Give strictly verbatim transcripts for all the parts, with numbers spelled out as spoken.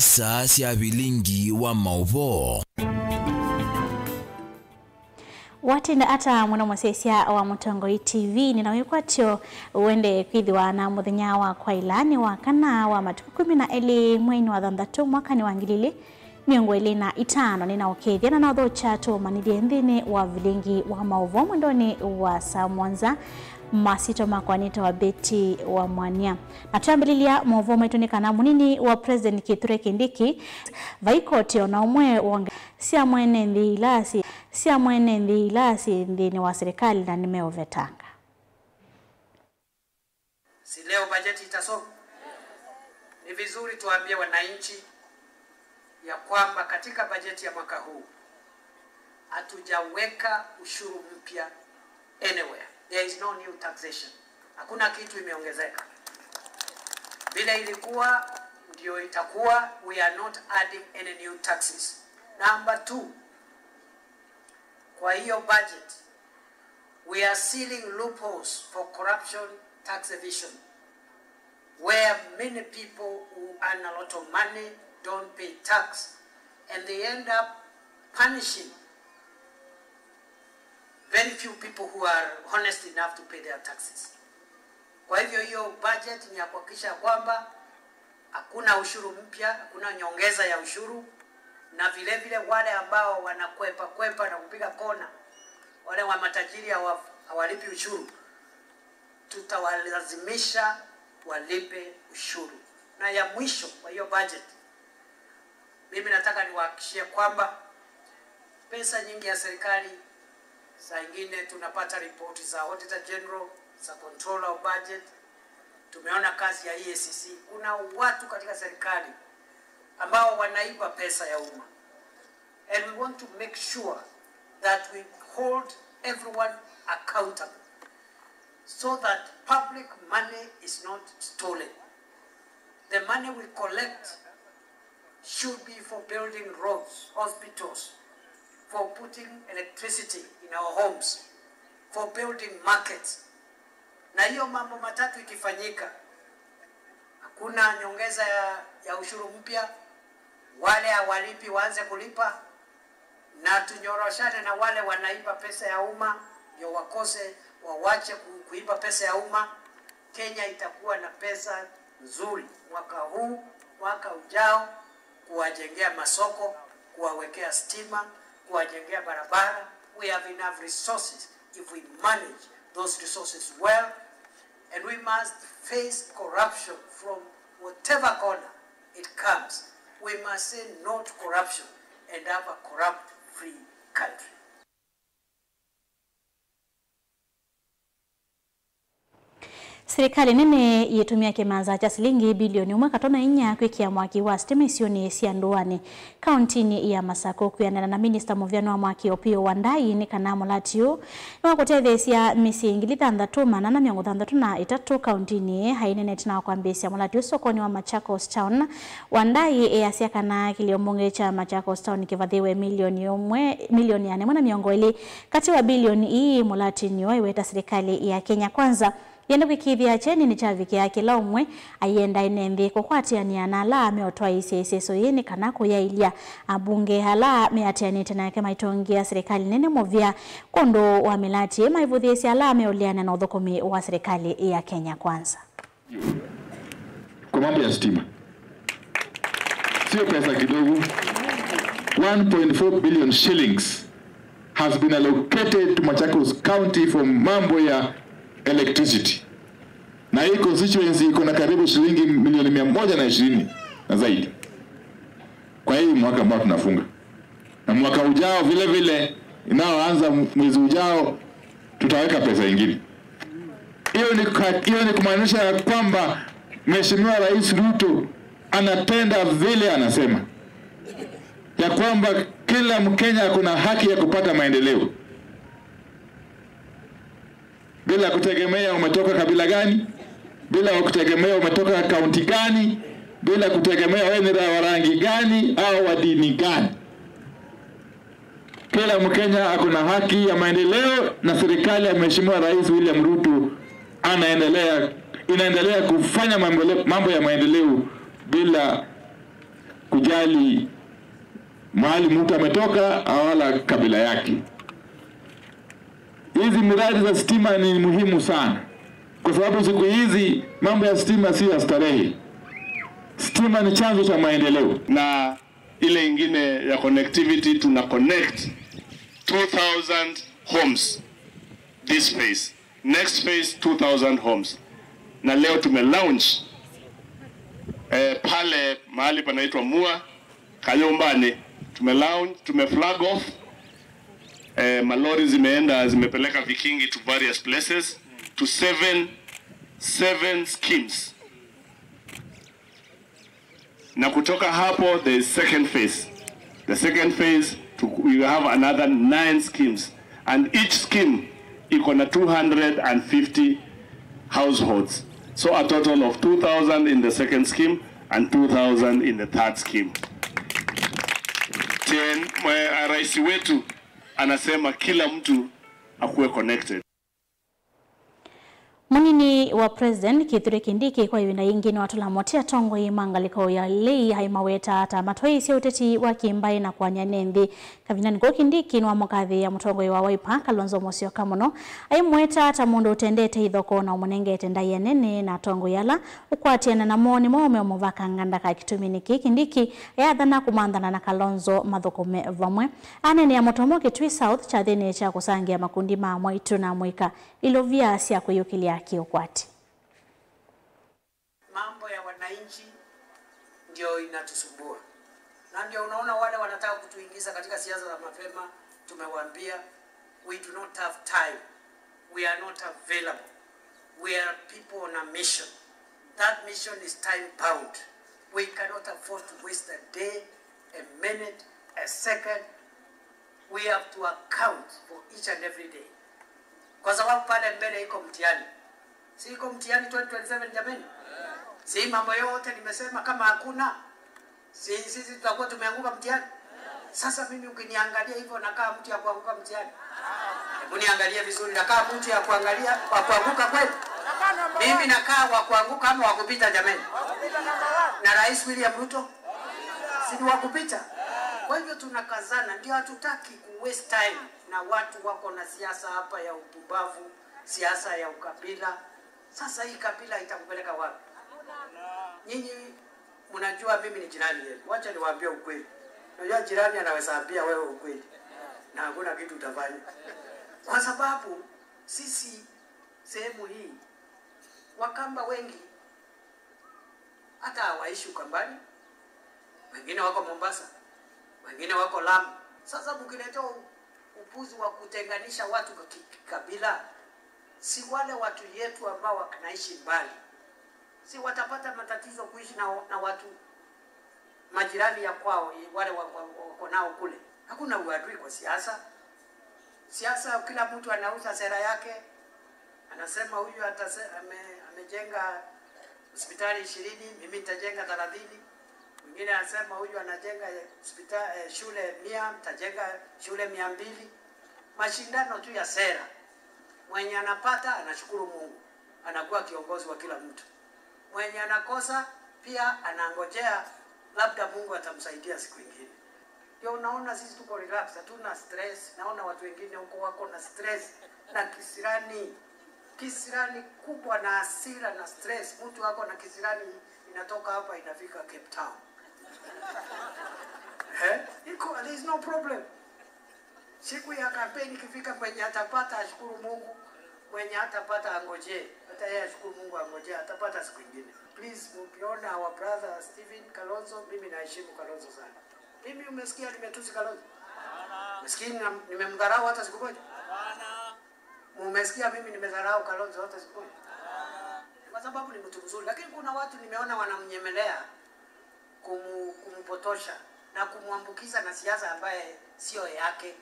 Saa sya vilingi wa maũvoo. Watinda ata mũno mũsyaĩĩsya wa Mũtongoi T V? Nĩ na wĩkwatyo ũendee kwĩthĩwa na mũthenya wa kwaĩla nĩ wa kana wa matukũ kũmi na elĩ mweinĩ wa thanthatũ mwakanĩ wa ngili ilĩ mĩongo ĩlĩ na itano. Nĩ na ũkethya na naũthokya tũmanyĩthye nthĩnĩ wa vilingi wa maũvoo mwendonĩ wa saa mũonza. Masyĩtwa makwa nĩtawa Betty wa Mwania. Na twambĩlĩlya maũvoo maitũ nĩ kana mũnini wa President Kithure Kindiki, vai koti o na ũmwe wonge sya mwene nthĩ ila syĩ, sya mwene nthĩ ila syĩ nthĩnĩ wa serikali na nĩmeũvetanga. Si leo bajeti itasomwa? Ni vizuri tuambie wananchi ya kwamba katika bajeti ya mwaka huu hatujaweka ushuru mpya anywhere. There is no new taxation. Hakuna kitu imeongezeka. Vile ilikuwa ndio itakuwa, we are not adding any new taxes. Number two, kwa hiyo budget, we are sealing loopholes for corruption, tax evasion, where many people who earn a lot of money don't pay tax and they end up punishing very few people who are honest enough to pay their taxes. Kwa hivyo hiyo budget ni ya kuhakikisha kwamba hakuna ushuru mpya, hakuna nyongeza ya ushuru, na vile vile wale ambao wanakwepa kwepa na kupiga kona, wale wa matajiri hawa- hawalipi ushuru, tutawalazimisha walipe ushuru. Na ya mwisho kwa hiyo budget, mimi nataka niwahakikishie kwamba pesa nyingi ya serikali, saa ingine tunapata ripoti za Auditor General, za Controller of Budget, tumeona kazi ya E A C C. Kuna watu katika serikali ambao wanaiba pesa ya umma. And we want to make sure that we hold everyone accountable so that public money is not stolen. The money we collect should be for building roads, hospitals, for putting electricity in our homes, for building markets. Na hiyo mambo matatu ikifanyika, hakuna nyongeza ya, ya ushuru mpya, wale hawalipi waanze kulipa, na tunyoroshane na wale wanaiba pesa ya umma, ndio wakose, wawache ku- kuiba pesa ya umma. Kenya itakuwa na pesa nzuri mwaka huu, mwaka ujao, kuwajengea masoko, kuwawekea stima, kuwajengea barabara. We have enough resources if we manage those resources well, and we must face corruption from whatever corner it comes. We must say no to corruption and have a corrupt-free country. Silikalĩ nene yĩtũmĩa kĩmanza kya silingi bilioni ũmwe katono inya kwĩkĩa mwaki wa sitima isionĩ sya ndũanĩ kaũntinĩ ya Masakũ. Kwĩanana na minista mũvĩanũ wa mwaki Opiyo Wandayi, nĩ kana mũlati ũũ nĩ wa kũtetheesya mĩsyĩ ngili thanthatũ maana ana mĩongo thanthatũ na ĩtatũ kaũntinĩ ĩĩ. Aineenete na kwambĩĩsya mũlati ũũ sokonĩ wa Machakos Town, Wandayi easya kana kĩlĩo mbunge kya Machakos Town kĩvathĩwe milioni ũmwe, milioni ĩana ĩmwe na mĩongo ĩlĩ katĩ wa bilioni ii mũlatinĩ ũũ, aiweta silikalĩ ya Kenya Kwanza yende kwĩkĩĩthya kyeni nĩkyavikĩa kĩla ũmwe aienda ene nthĩ kũkwatĩanĩa na ala meũtwaĩĩsya ĩseso yĩĩ nĩ kana kũyaĩlya ambunge ala meatĩanĩte nake maitongea silikalĩ nene mũvea kwondũ wa mĩlati ĩĩ maivũthĩĩsya ala meũleana na ũthũkũmi wa silikalĩ ya Kenya Kwanza. Kwa mambo ya stima, sio pesa kidogo. One point four billion shillings has been allocated to Machakos County for mambo ya electricity, na hii constituency iko na karibu shilingi milioni mia moja na ishirini na zaidi kwa hii mwaka ambao tunafunga. Na mwaka ujao vile vile, inaoanza mwezi ujao, tutaweka pesa ingine. Hiyo ni ka- hiyo ni kumaanisha ya kwamba Mheshimiwa Rais Ruto anatenda vile anasema, ya kwamba kila Mkenya ako na haki ya kupata maendeleo. Bila kutegemea umetoka kabila gani, bila kutegemea umetoka kaunti gani, bila kutegemea wewe ni wa rangi gani au wa dini gani. Kila Mkenya ako na haki ya maendeleo, na serikali ya Mheshimiwa Rais William Ruto anaendelea inaendelea kufanya mambo, mambo ya maendeleo bila kujali mahali mtu ametoka au wala kabila yake. Hizi miradi za stima ni muhimu sana, kwa sababu siku hizi mambo ya stima sio ya starehe. Stima ni chanzo cha maendeleo. Na ile ingine ya connectivity, tuna connect two thousand homes this phase. Next phase, two thousand homes. Na leo tume launch eh, pale mahali panaitwa Mua Kayumbani, tume launch, tume flag off. Eh, malori zimeenda, zimepeleka vikingi to various places, to seven, seven schemes. Na kutoka hapo, there is second phase. The second phase, to, we have another nine schemes. And each scheme iko na two hundred and fifty households. So a total of two thousand in the second scheme and two thousand in the third scheme. Ten, mwe-, rais wetu anasema kila mtu akuwe connected. Mũnini wa President Kithure Kindiki kwa ĩvinda yĩngĩ nĩwatũla motĩ atongoi ma ngalĩko ya lei aimaweta ta matwaĩĩsye ũteti wa kĩmbaĩ na kũany'a ene nthĩ. Kavindanĩ kau, Kindiki nĩwamũkathĩĩa mũtongoi wa Wiper, Kalonzo Musyoka, mũno, aimweta ta mũndũ ũtendete ithokoo na ũmũnengete ndaĩa nene, na atongoi ala ũkwatĩana namo nĩmo meũmũvakanga ndaka. Kĩtumi nĩkĩ Kindiki eathana kũmanthana na Kalonzo mathũkũme vamwe. Aneenea Mũtomo, Kitui South, kyathĩnĩ kya kũsangĩa makundi ma amwaitũ na amũika ilovia sya kwĩyũkĩlya kĩũkwati. Mambo ya wananchi ndio inatusumbua. Na ndio unaona wale wanataka kutuingiza katika siasa za mapema, tumewaambia, we do not have time. We are not available. We are people on a mission. That mission is time bound. We cannot afford to waste a day, a minute, a second. We have to account for each and every day. Kwa sababu pale mbele iko mtihani. Si iko mtihani twenty twenty-seven, jameni? Si mambo yote nimesema, kama hakuna, si sisi tutakuwa tumeanguka mtihani? Sasa mimi ukiniangalia hivyo nakaa mtu ya kuanguka mtihani? Hebu niangalie vizuri, nakaa mtu ya kuangalia, wa kuanguka kweli? Mimi nakaa wa kuanguka ama wa kupita, jameni? Na Rais William Ruto, si ni wa kupita? Kwa hivyo tunakazana, ndio hatutaki ku waste time na watu wako na siasa hapa ya upumbavu, siasa ya ukabila. Sasa hii kabila itakupeleka wapi? Nyinyi mnajua mimi ni jirani yenu. Wacha niwaambie ukweli. Unajua jirani anaweza ambia wewe ukweli, na hakuna kitu utafanya. Kwa sababu sisi sehemu hii, Wakamba wengi hata hawaishi Ukambani, wengine wako Mombasa, wengine wako Lamu. Sasa mkileta u-, upuzi wa kutenganisha watu kwa ki-, kikabila, si wale watu yetu ambao wanaishi mbali, si watapata matatizo kuishi na, na watu majirani ya kwao, wale wa, wa, wa, wako nao kule? Hakuna uadui kwa siasa. Siasa, kila mtu anauza sera yake, anasema huyu atase-, ame-, amejenga hospitali ishirini, mimi nitajenga thelathini. Mwingine anasema huyu anajenga hospitali, eh, shule mia, nitajenga shule mia mbili. Mashindano tu ya sera. Mwenye anapata anashukuru Mungu, anakuwa kiongozi wa kila mtu. Mwenye anakosa pia anangojea, labda Mungu atamsaidia siku ingine. Ndio unaona sisi tuko relax, hatuna stress. Naona watu wengine huko wako na stress na kisirani, kisirani kubwa na hasira na stress. Mtu ako na kisirani inatoka hapa inafika Cape Town. Eh? Iko, there is no problem. Siku ya kampeni ikifika, mwenye atapata ashukuru Mungu, mwenye hatapata angojee. Hata yeye ashukuru Mungu, angojee, atapata siku ingine. Please, mkiona our brother Stephen Kalonzo, mimi naheshimu Kalonzo sana. Mimi umesikia nimetusi Kalonzo? Umesikia nime-, nimemdharau hata siku moja? Mumesikia mimi nimedharau Kalonzo hata siku moja? Kwa sababu ni mtu mzuri, lakini kuna watu nimeona wanamnyemelea, kumu-, kumpotosha na kumwambukiza na siasa ambaye sio yake.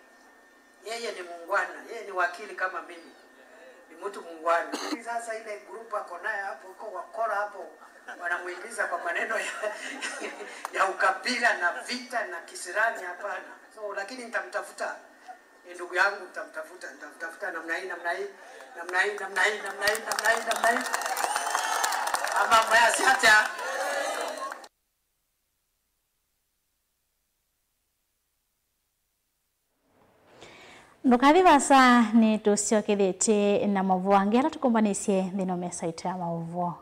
Yeye ni muungwana, yeye ni wakili kama mimi. Ni mtu muungwana. Hivi sasa ile group ako naye hapo, huko wakora hapo, wanamuingiza kwa maneno ya, ya ukabila na vita na kisirani, hapana. So, lakini nitamtafuta. Eh, ndugu yangu, nitamtafuta, nitamtafuta namna hii, namna hii, namna hii, namna hii, namna hii, namna hii, namna hii. Ama mwe asiata. Ndũkathi vaasa, nĩtũsyokethĩtye na maũvoo angĩ ala tũkũmbanĩsye nthĩnĩ wa mesa itũ ya maũvoo.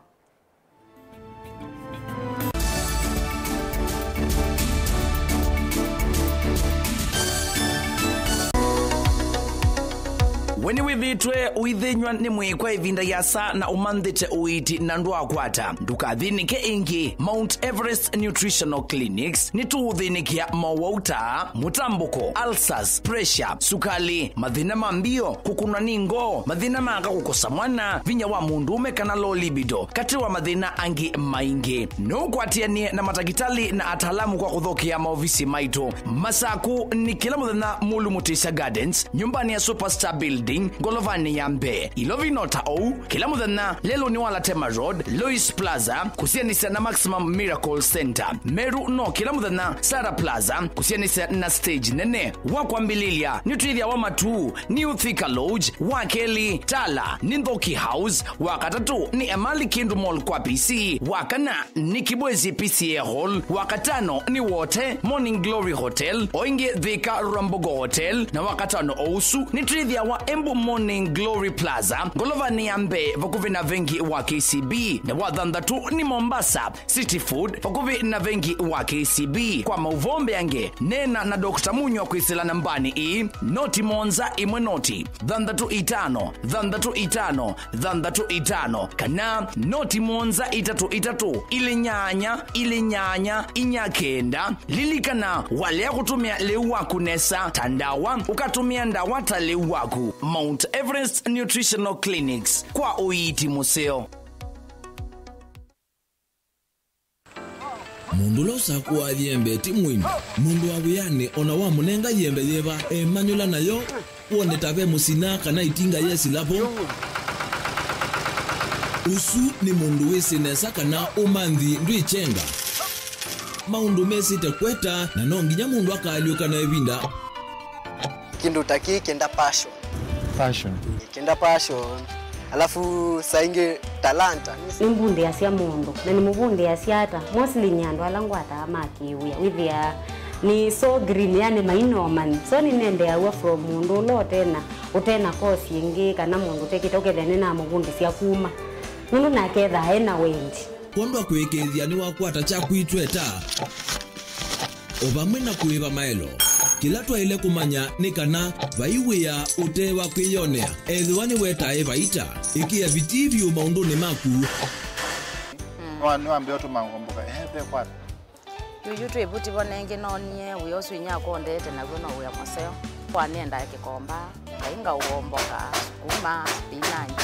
We nĩwĩthĩĩtwe ũithĩnyw'a nĩ mwĩĩ kwa ĩvinda yĩasa na ũmanthĩte ũiiti na ndwaakwata? Ndũkathĩnĩke ĩngĩ. Mount Everest Nutritional Clinics nĩtũũthĩnĩkĩa mowau ta mũtambũko, ulcers, pressure, sukali, mathĩna ma mbio, kũkũnwa nĩ ngoo, mathĩna ma aka kũkosa mwana, vinya wa mũndũũme kana low libido, katĩ wa mathĩna angĩ maingĩ. No ũkwatĩanĩe na matakĩtalĩ na ataalamu kwa kũthokea maovisi maitũ. Masaku nĩ kĩla mũthenya Mulu Mutisya Gardens, nyũmbanĩ ya Superstar Building, ngolovanĩ ya mbee. Ilovi no ta ũu, kĩla mũthenya lelũnĩ wa Latema Road, Lois Plaza, kũsianĩsya na Maximum Miracle Center. Meru no kĩla mũthenya Sara Plaza, kũsianĩsya na stage nene. Wa kwambĩlĩlya, nĩtwĩthĩawa Matuu, New Thika Lodge, wa kelĩ, Tala, nĩ Nthoki House, wa katatũ, nĩ Emali Kindu Mall kwa P C, wa kana, nĩ Kibwezi P C A Hall, wa katano, nĩ Wote, Morning Glory Hotel, o ĩngĩ Thika Rwambogo Hotel, na wa katano o ũsu, nĩtwĩthĩawa Embu Morning Glory Plaza, ngolovanĩ ya mbee, vakuvĩ na vengi wa K C B, na wa thanthatũ, nĩ Mombasa, City Food, vakuvĩ na vengi wa K C B. Kwa maũvoo mbeange, neena na Doctor Munywa kwĩsĩla nambanĩ ĩĩ, noti mũonza ĩmwe noti, thanthatũ itano, thanthatũ itano, thanthatũ itano, kana noti mũonza itatũ itatũ, ilĩ nyanya, ilĩ nyanya, inya kenda. Lilikana, walea kũtũmĩa lĩu waku nesa ta ndawa, ũkatũmĩa ndawa ta lĩu waku. Mount Everest Nutritional Clinics, kwa ũiiti mũseo. Mũndũ ũla ũsakũaa yembe ti mũini. Mũndũ wa wĩanĩ o na wamũnenga yembe yĩva, emanyũla nayo, wone ta ve mũsina kana ĩtinga yesila vo. Ũsu nĩ mũndũ wĩsĩ nesa kana ũmanthi ndwĩkyenga. Maũndũ mesĩte kweta, na no nginya mũndũ akaalyũka na ĩvinda. Kĩndũ ta kĩĩ kĩenda passion. Passion. Kĩenda passion. Alafu saa ingĩ talanta. Nĩmbundĩasya mũndũ, na nĩmũvundĩasya ata? Mostly nĩ andũ ala ngwataa ma kĩwĩa. Wĩthĩaa nĩ so green, yani mainomani. So nĩnendeaw'a from mũndũ ũla ũtena, ũtena course ĩngĩ, kana mũndũ ũtekĩte, ũkethĩa nĩnamũvundĩsya kuma. Nũndũ nake ethaa ena wendi. Kwondwa kũĩkĩĩthya nĩwakwata kyaku itweta. O vamwe na kũĩva maelo, kĩla twaĩle kũmanya nĩ kana vai wĩa ũte wa kwĩyonea. Ethĩwa nĩwetae vaita, ĩkĩa vitii vyũ maũndũnĩ maku. Nĩwa-, nĩwambĩĩa ũtũma ngomboka, ehe, ve kwata. Yuyu twĩ vuti vo nengĩ noonie wĩa ũsu inyakwa ũndete naw'o no wĩa mũseo. Kwa nĩendaa kĩkomba. Ngai ngaũomboka, sukuma, spinach.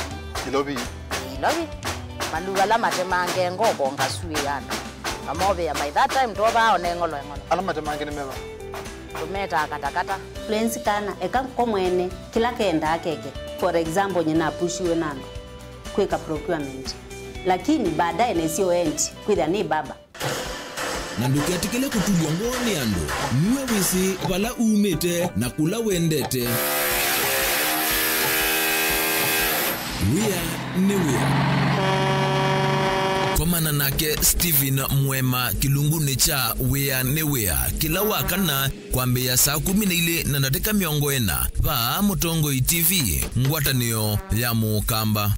Ilovi. Ilovi. Maluu ala matemange ngoko ngasuĩĩa andũ. Mamovea by that time twovaa one ng'olo eng'olo. Ala matemange nĩ meva? Tũmetaa katakata. Fluency kana eka ko mwene kĩla kendaa keke. For example, nyina apushiwe na andũ kwĩka procurement. Lakini baadaye nesio endi kwĩthĩa nĩ baba. Na ndũketĩkĩle kũtulw'a ngoo nĩ andũ. Nue wĩsĩ vala umĩte na kũla wendete. Wĩa nĩ wĩa. Komana nake Stephen Mwema kĩlungunĩ kya Wĩa nĩ Wĩa kĩla wa kana kwambĩĩa saa kũmi na ilĩ na ndatĩka mĩongo ĩna vaa Mũtongoi T V, ngwatanĩo ya Mũkamba.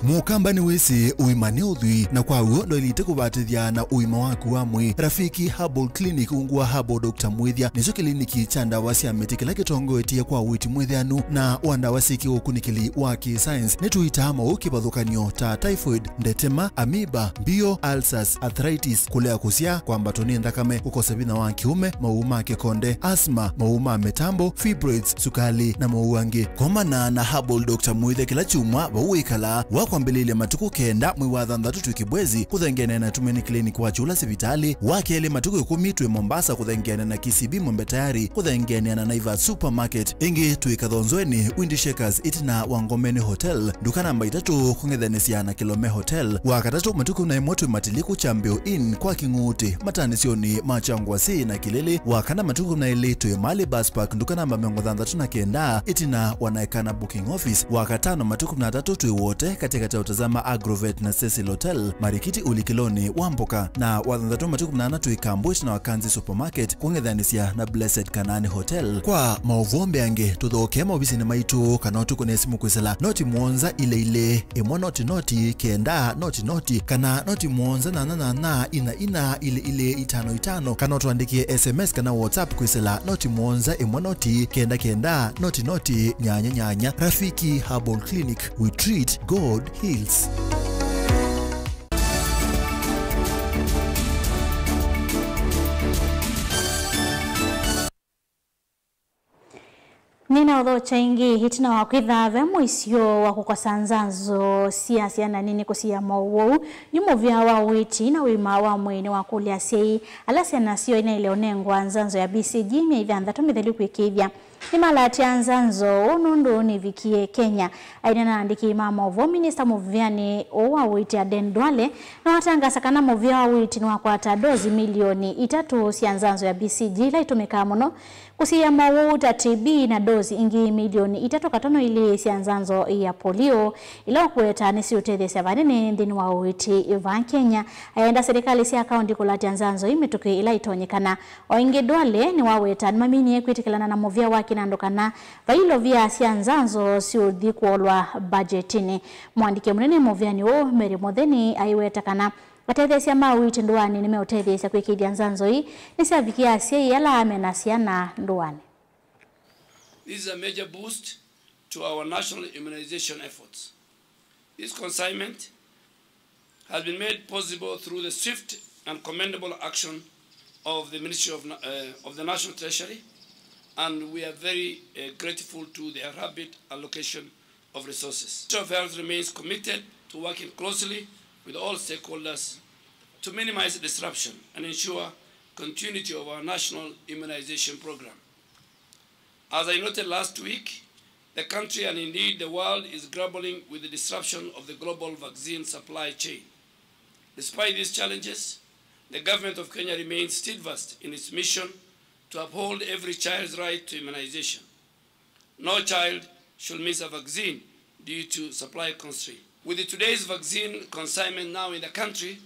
Mũkamba nĩwĩsĩ ũima nĩ ũthwii, na kwa w'o ndwaĩlĩte kũvatĩthya na ũima waku wa mwĩĩ. Rafiki Herbal Clinic ungu wa Herbal Doctor Mwĩthya nĩkyo kĩliniki kya ndawa sya mĩtĩ kĩla kĩtongoetye kwa ũiiti mwĩthĩanu na wa ndawa syĩ kĩũkunĩkĩli wa kĩ-science. Nĩtũitaa maũũ kĩvathũkany'o ta typhoid, ndetema, amoeba, mbio, ulcers, arthritis, kũlea kũsyaa, kwambatwa nĩ nthakame, kũkosa vinya wa kĩũme, maũũ ma kĩkonde, asthma, maũũ ma mĩtambo, fibroids, sukali, na maũũ angĩ. Komana na Herbal Doctor Mwĩthya kĩla kyumwa vau wĩkalaa, wa Kwambĩlĩlya matukũ kenda mwei wa thanthatũ twĩ Kibwezi kũthengeanĩa na Tumaini Clinic wa Kyũla sivitalĩ, wa kelĩ matukũ ĩkũmi twĩ Mombasa kũthengeanĩa na K C B Mwembe Tayari, kũthengeanĩa na Naivas Supermarket, ĩngĩ twĩ Kathonzweni Windy Shakers ĩtina wa Ngomeni Hotel, nduka namba itatũ kũng'ethanĩsya na Kilome Hotel, wa katatũ matukũ na ĩmwe twĩ Matiliku Chambio Inn kwa Kĩng'ũtĩ, matanĩsyonĩ ma Kyangwasi na Kĩlĩlĩ, wa kana matukũ na ĩlĩ twĩ Mali Bus Park, nduka namba mĩongo thanthatũ na kenda ĩtina wa Naekana Booking Office, wa katano matukũ na atatũ twĩ Wote katĩkatĩ ya Utazama Agrovet na Cecil Hotel, Marikiti ũlikĩlonĩ wa mboka, na wa thanthatũ matukũ na ana twĩ Kambwit na Wakanzi Supermarket kũng'ethanĩsya na Blessed Kanaani Hotel. Kwa maũvoo mbeange, tũthokee maovisinĩ maitũ kana ũtũkũne simũ kwĩsĩla noti mũonza ilĩ ilĩ, ĩmwe noti noti, kenda noti noti, kana noti mũonza nyanya nyanya, ina ina, ilĩ ilĩ, itano itano, kana ũtũandĩkĩe S M S kana WhatsApp kwĩsĩla noti mũonza, ĩmwe noti, kenda kenda, noti noti, nyanya nyanya. Rafiki Herbal Clinic, we treat, God heals. Nĩnaũthokya ĩngĩ. Ĩtina wa kwĩtha ve mũisyo wa kũkosa nzanzo sya syana nini kũsiĩa mowau, yu mũvĩa wa ũiiti na ũima wa mwĩĩ nĩwakũlya asyai ala syana syoo inaĩle ũnengwa nzanzo ya B C G myei thanthatũ mĩthelu kwĩkĩĩthya nĩmalaatya nzanzo ũũ nũndũ nĩvikie Kenya. Aineena na andĩki ma maũvoo, minista mũvĩanĩ ũũ wa ũiiti Aden Duale nĩwatangasa kana mũvĩa wa ũiiti nĩwakwata ndosi milioni itatũ sya nzanzo ya B C G ila itũmĩkaa mũno kũsiĩa mowau ta T B na ndosi ingĩ milioni itatũ katono ilĩ sya nzanzo ya polio, ila ũkũweta nĩsiũtetheesya vanene nthĩnĩ wa ũiiti vaa Kenya. Ayenda silikalĩ sya kaũnti kũlatya nzanzo ii mĩtũkĩ ĩla itonyekana. O ĩngĩ, Duale nĩwaweta nĩmaminie kwĩtĩkĩlana na mũvĩa wa kĩnandũ kana vai ilovia sya nzanzo siũthi kũolwa mbajetinĩ. Mũandĩki mũnene mũvĩanĩ ũũ, Mary Mũtheni, aiweta kana atetheesya ma ũiiti ndũanĩ nĩmeũtetheesya kwĩkĩĩthya nzanzo ii nĩsyavikĩa asyai ala me na syana ndũanĩ. This is a major boost to our national immunization efforts. This consignment has been made possible through the swift and commendable action of the Ministry of Na-, uh, of the National Treasury, and we are very, uh, grateful to their rapid allocation of resources. Ministry of Health remains committed to working closely with all stakeholders to minimize disruption and ensure continuity of our national immunization program. As I noted last week, the country and indeed the world is grappling with the disruption of the global vaccine supply chain. Despite these challenges, the government of Kenya remains steadfast in its mission to uphold every child's right to immunization. No child should miss a vaccine due to supply constraint. With today's vaccine consignment now in the country,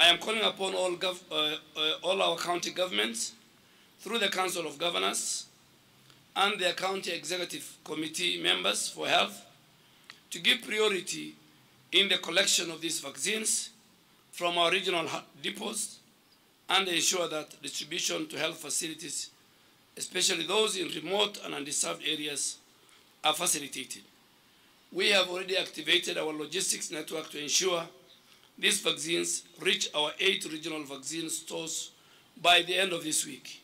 I am calling upon all gov-, uh, uh, all our county governments through the Council of Governors and their county executive committee members for health to give priority in the collection of these vaccines from our regional ha-, depots and ensure that distribution to health facilities, especially those in remote and undeserved areas, are facilitated. We have already activated our logistics network to ensure these vaccines reach our eight regional vaccine stores by the end of this week.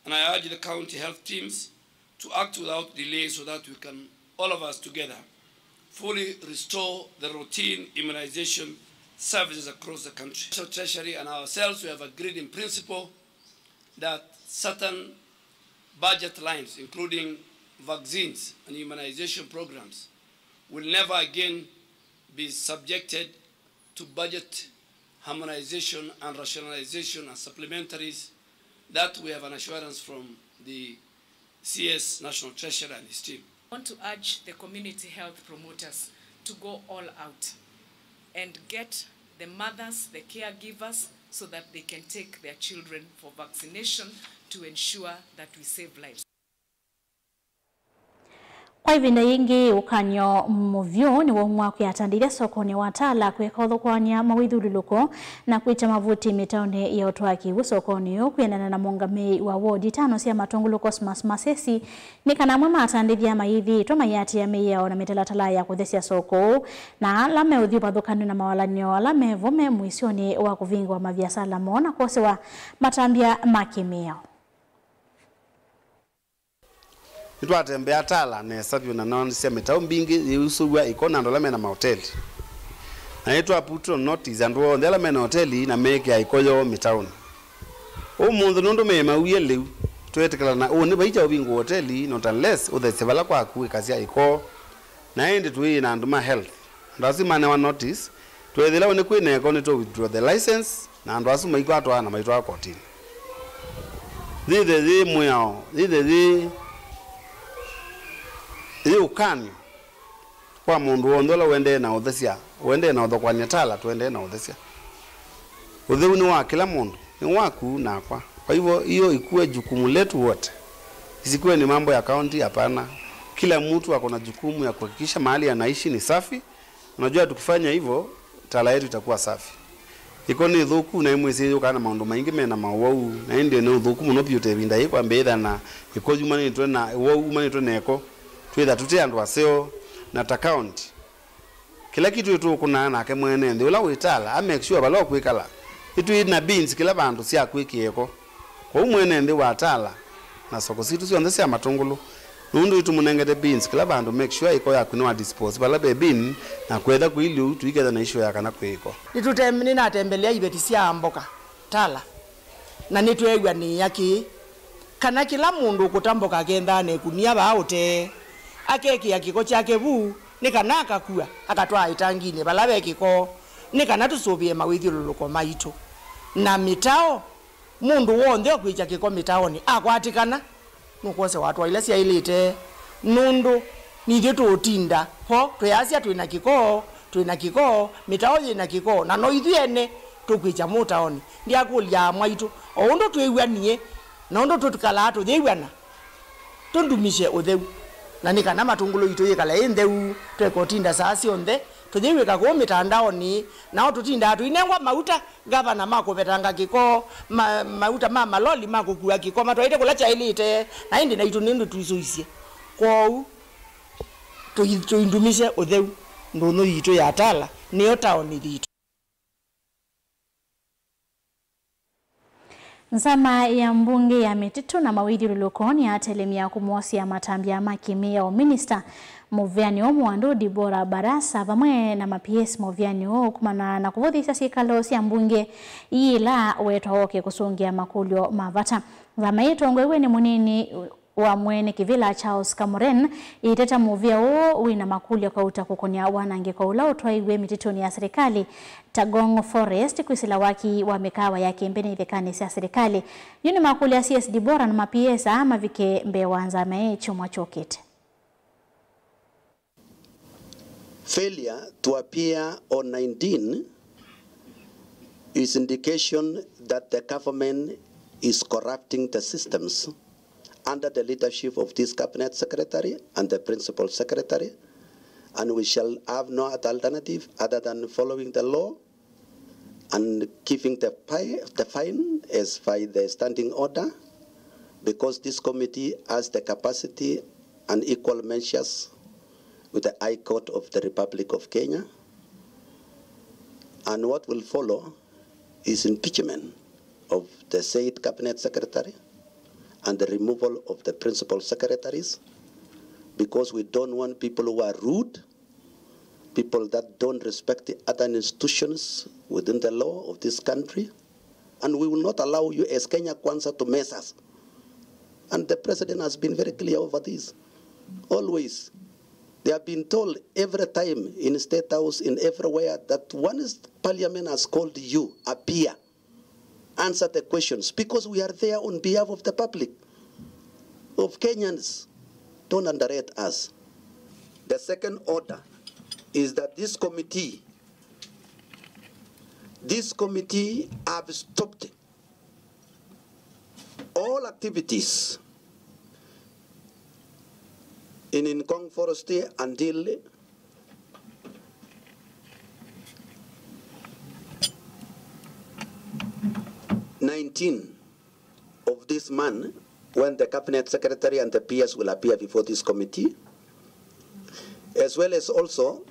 And I urge the county health teams to act without delay so that we can, all of us together, fully restore the routine immunization services across the country. National Treasury and ourselves, we have agreed in principle that certain budget lines, including vaccines and immunization programs, will never again be subjected to budget harmonization and rationalization and supplementaries. That we have an assurance from the C S National Treasurer and his team. I want to urge the community health promoters to go all out and get the mothers, the caregivers, so that they can take their children for vaccination to ensure that we save lives. Kwa ĩvinda yĩngĩ, ũkany'o mũvyũ nĩwaumwa kwĩ atandĩthya sokonĩ wa Tala kwĩka ũthũkũany'a mawĩthyũlũlũko na kwĩkya mavuti mĩtaonĩ ya ũtwaa kĩw'ũ sokonĩ ũũ. Kwĩanana na mũũngamĩi wa wodi itano sya Matũngũlũ, Cosmas Masesi, nĩ kana amwe ma atandĩthya mayĩthĩĩtwe mayĩatĩĩa mĩao na mĩtalatala ya kũthesya soko ũũ, na ala meũthyũvathũkanw'a na mawalany'o ala mevo me mũisyonĩ wa kũvingũa maviasala moo na kwosewa matambya ma kĩmĩao. Nĩtwatembea Tala nesa vyũ na noonisye mĩtaũ mbingĩ yĩusũw'a ĩko na andũ ala mena maoteli. Na nĩtwa put on notice andũ onthe ala mena oteli na meekĩa ĩko yoo mĩtaũnĩ. Ũmũnthĩ nũndũ meĩmawie lĩu, tweetĩkĩlana ũũ nĩ vaikya ũvingũa oteli, not unless ũthesye vala kwaku ĩkasya ĩko. Na ĩndĩ tũi na andũ ma health. Andũ asu manewa notice, tweethĩla nĩ kwĩ na ĩko nĩtũ withdraw the license, na andũ asu maikwatwa na maitwawa kotinĩ. Yĩthe yĩ mwĩao, yĩthe yĩ, yĩ ũkany'o kwa mũndũ w'onthe ũla ũendee na ũthesya, ũendee na ũthokoany'a Tala, tũendee na ũthesya. Ũtheu nĩ wa kĩla mũndũ, nĩ waku nakwa. Kwa hivyo, hiyo ikuwe jukumu letu wote. Isikuwe ni mambo ya kaunti, hapana. Kila mtu ako na jukumu ya kuhakikisha mahali anaishi ni safi. Unajua, tukifanya hivyo, Tala yetu itakuwa safi. Ĩko nĩ thũku, na imwĩsĩ yũkaa na maũndũ maingĩ mena mawau, na ĩndĩ nĩ ũthũku mũno vyũ ta ĩvinda yĩĩ kwambĩĩthana ĩko yumanĩtwe na, ũwau umanĩtwe na ĩko. Twĩtha tũte andũ aseo, na ta kaunti, kĩla kĩtu ĩtũkũnaa nake mwene nthĩ ũla wĩ Tala, a make sure vala ũkwĩkala. Nĩtwĩ na bins kĩla vandũ sya kwĩkĩa ĩko. Kwoou mwene nthĩ wa Tala na soko sitũ syonthe sya matũngũlũ, nũndũ nĩtũmũnengete bins kĩla vandũ, make sure ĩko yaku nĩwa dispose vala ve bin, na kwetha kwĩ lĩu, tũiketha na issue ya kana kwĩ ĩko. Nĩtũte-, nĩnatembelea iveti sya mboka Tala, na nĩtweew'anĩĩa kĩĩ, kana kĩla mũndũ ũkũta mboka akenthaa na ĩkunia vaa ũtee, akekĩa kĩko kyake vu, nĩ kana akakua, akatwaa ĩtanginĩ vala ve kĩko, nĩ kana tũsũvĩe mawĩthyũlũlũko maitũ. Na mĩtao, mũndũ w'onthe ũkwĩkya kĩko mĩtaonĩ akwatĩkana, nũkwoswa hatua ila syaĩlĩte, nũndũ nithyĩ tũũtinda vo twĩasya twĩ na kĩko, twĩ na kĩko, mĩtao yĩ na kĩko, na no ithyĩ ene tũkwĩkya mũtaonĩ. Ndyakũlya mwaitũ, o ũndũ twĩw'anie, na ũndũ tũkalaa tũyĩw'ana, tũndumisye ũtheu, na nĩ kana matũngũlũ yitũ yĩkale ĩ ntheu, tweka ũtinda saa syonthe tũyĩw'ĩka kũu mĩtandaonĩ, nao tũtindaa tũinengwa mauta, ngavana ma kũvetanga kĩko, ma-, mauta ma maloli ma kũkua kĩko matwaĩte kũla kyaĩlĩte, na ĩndĩ naitũ nĩndũ twisũisye. Kwoou, tũi-, tũindumisye ũtheu, ndũnyũ yitũ ya Tala nĩyo taoni yitũ. Nzama ya mbunge ya mĩtitũ na mawĩthyũlũlũko nĩyatelemya kũmwosea matambya ma kĩmĩao minista mũvĩanĩ ũũ mũandũ Deborah Barasa vamwe na ma P S mũvĩanĩ ũũ kumana na kũvũthĩsya syĩkalo sya mbunge ii ila wetwa oke kũsũngĩa makũlyo ma vata. Nzama ĩĩ ĩtongoew'e nĩ mũnini wa mwene kĩvĩla Charles Kamuren ĩiteta mũvĩa ũũ wĩna makũlyo kauta kũkony'a wanangĩko ũla ũtwaiwe mĩtitũnĩ ya serikali ta Ngong Forest, kwĩsĩla waki wa mĩkaawa ya kĩmbene ithekanĩ sya serikali. Yu nĩmakũlya C S Deborah na ma P S aa mavike mbee wa nzama ĩĩ kyumwa kyũkĩte. Failure to appear on nineteen is indication that the government is corrupting the systems under the leadership of this cabinet secretary and the principal secretary, and we shall have no other alternative other than following the law and giving the pi-, the fine as by the standing order, because this committee has the capacity and equal measures with the High Court of the Republic of Kenya. And what will follow is impeachment of the said cabinet secretary and the removal of the principal secretaries, because we don't want people who are rude, people that don't respect the other institutions within the law of this country. And we will not allow you as Kenya Kwanza to mess us. And the president has been very clear over this. Always, they have been told every time in State House, in everywhere, that once parliament has called you, appear, answer the questions, because we are there on behalf of the public, of Kenyans. Don't underrate us. The second order is that this committee, this committee have stopped all activities in Ngong Forest until nineteen of this month, when the cabinet secretary and the P S will appear before this committee, as well as also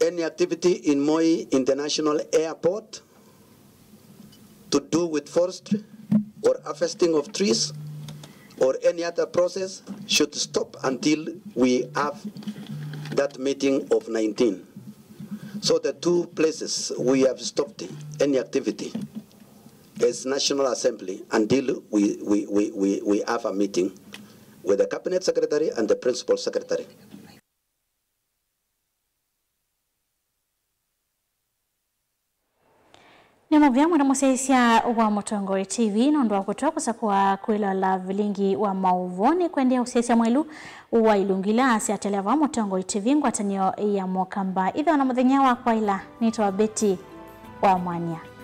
any activity in Moi International Airport to do with forestry or harvesting of trees or any other process should stop until we have that meeting of nineteen. So the two places we have stopped any activity is National Assembly until we, we, we, we, we have a meeting with the Cabinet Secretary and the Principal Secretary. Nĩ mũvea mũno mũsyaĩĩsya wa Mũtongoi T V nũndũ wa kũtw'a kũsakũa kwĩloela vilingi wa maũvoo. Nĩ kwendeea ũsyaĩĩsya mwaĩlu wa ilungu ila syatelea vaa Mũtongoi T V ngwatanĩo ya Mũkamba. Ĩthĩwa na mũthenya wa kwaĩla. Nĩtawa Betty wa Mwania.